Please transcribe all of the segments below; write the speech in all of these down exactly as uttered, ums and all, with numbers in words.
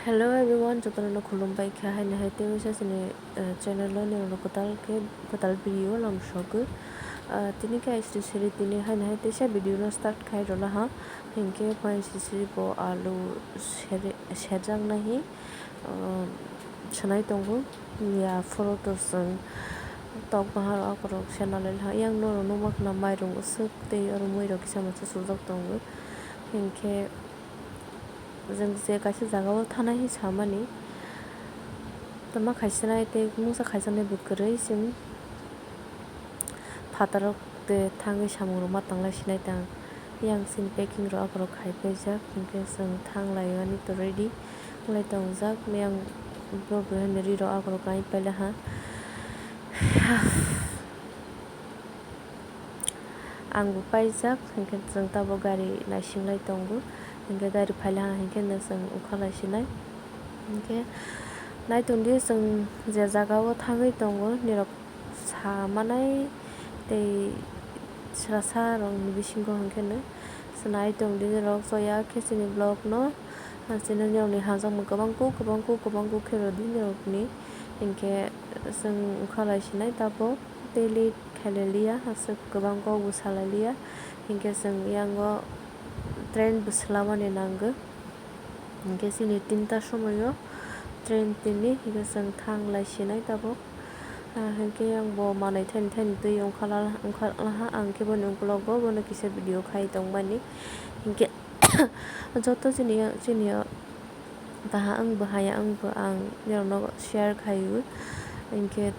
Hello everyone, jotono khulumbai kha, haino hai tei waisa chini, eh, channel o nini kwtal khe kwtal video lamsogwi. Ah, tini khe ai sri sri tini haino hai teisa video no start khai rwna ha. Hinkhe phan sri sri bo alu sere-, serjak nai hi, ah, sanai tongo. Ya phoro to chwng tok bahar akorok sena le ha. Yang norok nukma khna mairung swk tei oro muirok kisa masa sujak tongo. Hinkhe Jwng je kaisa jagao thanai hinwi samani, tama khaisanai tei mungsa khaijaknai bo kwrwi chwng phataro tei thangwi samungrok ma tanglai sinai tang. Yang chini packing rok aborok khai paijak, hinkhe chwng thang laimani to ready wngwi tongjak. Yang borok bai hwnwi ri rok aborok kai pailai ha. Ang bo paijak, hinkhe chwng tabuk gari naising lai tongo, hinkhe gari phaila ha hinkhe no chwng ongkha lai sinai. Hinkhe nai tongdi chwng je jaga o thangwi tongo, nirok sa manai tei srasa rokni bisingo hinkhe no chwng nai tongdi nirok choya khe chini vlog no. Chini nirokni hamjakmung kwbang kuk, kwbang kuk, kwbang kuk khe rwdi nirokni. Hinkhe chwng ongkha lai sinai tabuk daily khailai liya, aswk kwbang kok bo salai liya. Hinkhe chwng yango train bo swlamani nango. Hinkhe chini tinta somoio train tini, hinkhe chwng thang lai sinai tabuk. Ah, hinkhe yang bo manwi thani thani twi ongkha la, ongkha laha, ang khe boni ukologo bono kisa video khai tongmani. Hinkhe joto chini, chini Taha ang bo haya, ang bo ang nirokno share khaio. Hinkhe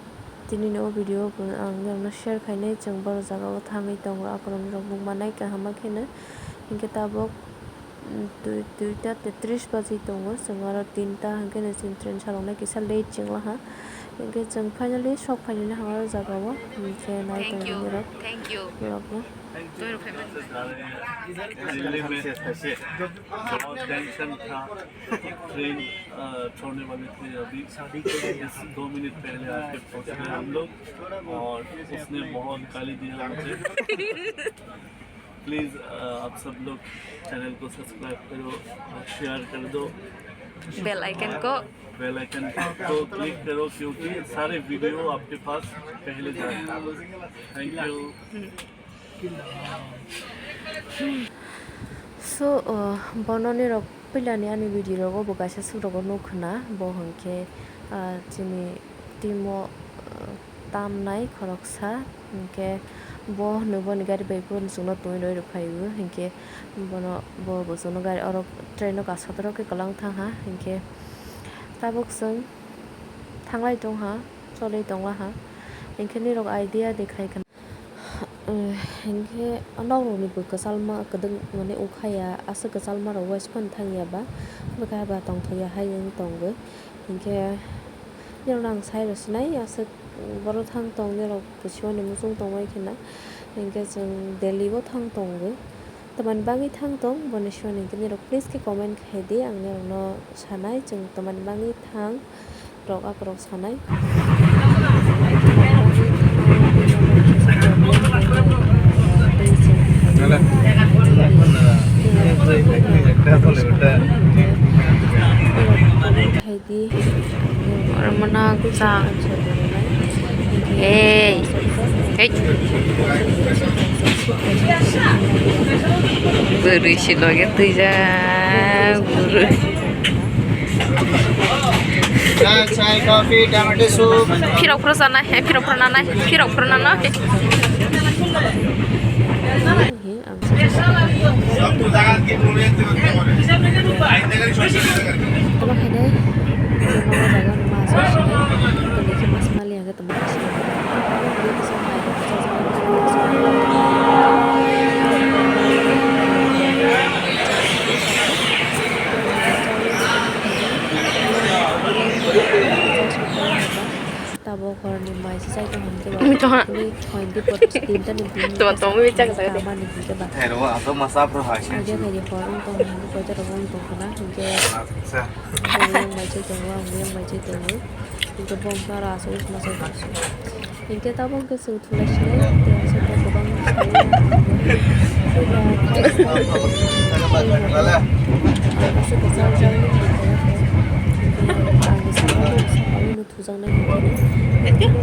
tinini o video bo ang nirokno share khainai, chwng borok jagao thangwi tongo, akorok nirok nukmanai kaham ma kheno. Hinkhe tabuk, mm, dui, duita tei tris bajwi tongo, chwng oro tinta hinkhe no chwng train saloknai kisa late chwng laha. Hinkhe chwng finally sok phainani ha o jagao, hinkhe nai tongo nirok vlog no. Delhi में बहुत टेंशन था, ट्रेन, अ, छोड़ने वाली थी अभी। बस दो मिनट पहले आके पहुंच गए हम लोग और उसने बहुत गाली दिया मुझे। प्लीज, अ, आप सब लोग चैनल को सब्सक्राइब करो और शेयर कर दो। बेल आइकन को। बेल आइकन को क्लिक करो, क्योंकि सारे वीडियो आपके पास पहले जाए। Thank you. So, uh, bono nirok puilani ani video rogo bo kaisa surogo nukho na, bo hwnkhe, uh, chini team o, uh, tamnai khoroksa, hinkhe bo hwnwi boni gari bai phano chwngno tongwi roi rw phaio, hinkhe bono bo bo chwngno gari oro train o kasatoro khe kwlang thangha, hinkhe tabuk chwng thanglai tongha, cholwi tonglaha, hinkhe nirok idea de khai khna. Eh, hinkhe nokrokni bo kwchalma kwdwng mane wngkhaya, aswk kwchalma rok waisa phano thangya ba, bwkha ba tongthokya hai wng tongo. Hinkhe nirokno ang sai rw sinai, aswk borok thang tong nirok busioni muchung tongbai kheno, hinkhe chwng Delhi o thang tongo. Tamani bagwi thang tong, boni siyoni hwnkhe nirok please khe comment khai di, ang nirokno sanai, chwng tamani bagwi thang rok, akorok sanai. Khai di. Oro mano kisa. Hey. Hey. Bwrwi si loge twijak bwrwi. Chai, chai, coffee, tomato soup. Phirok phro sanai, he phirok phro nanai, phirok phro nanai. Tamo khainai, tamo jaga mas, tamo khe mas mali ang tamo. Tabok horni mai se chai tong hwn khe ba. Tongha. Tini choi di pot tinta ni bini. Tongha tongwi chak jaga de. Tama ni bini ba. Thero aso masa pro hai se. Aja theri hor wng tong hwn khe koita rok wng tong khna hwn khe. Acha. Ang yang mai chai tongo, ang yang mai chai tongo. Hwn khe bong tara aso wng masa tong. Hwn khe tabok khe chwng thulai sinai tei aswk khe kwbang sinai. Aswk khe chal chal wng tong kha. Thank you.